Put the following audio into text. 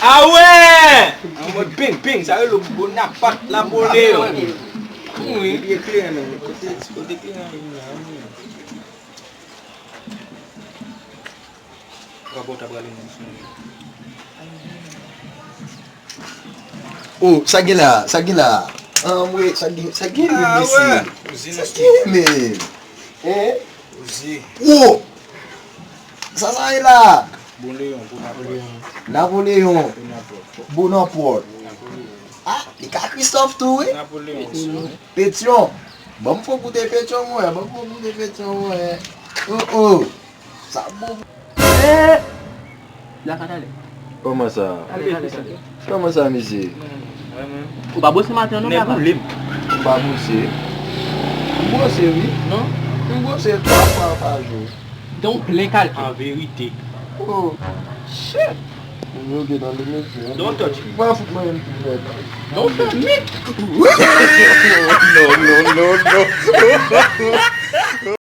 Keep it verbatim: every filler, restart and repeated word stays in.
Awè! An mòd peng, peng, sa rele Bonapat, Napoleyon. Wi. Epi ekleren menm, kote, kote ekleren an vin la, wi. Rapò ta prale nan. Oh, sa gen la, sa gen la. Anmwe, sa gen, sa gen menm mesye. Sa gen menm. Hein? Oze. Wo! Sa sa ye la? Bon Leyon, Bonaparte. Napoleyon. Bonaparte. Bonaparte. Napoleyon. Ah, li ka Christophe tou, wi. Napoleyon. Petyon. Ban m fè w goute petyon, mwen. Ban m fè w goute petyon, mwen. Oh, oh. Sa bon. Eh! La ka talè. Kòman sa? Talè, talè, talè. Kòman sa, mesye? Ou pa bwose maten an non, papa? Nèg boule m. M pa bwose. M bwose, wi. Non? M bwose twa fwa pa jou. Donk plen kalkil. An verite. Oh, shit. Moun yo gen nan limit, wi. Don't touch me. Mwen fout mwen menm tou nèt. Don't touch me. Non, non, non, non.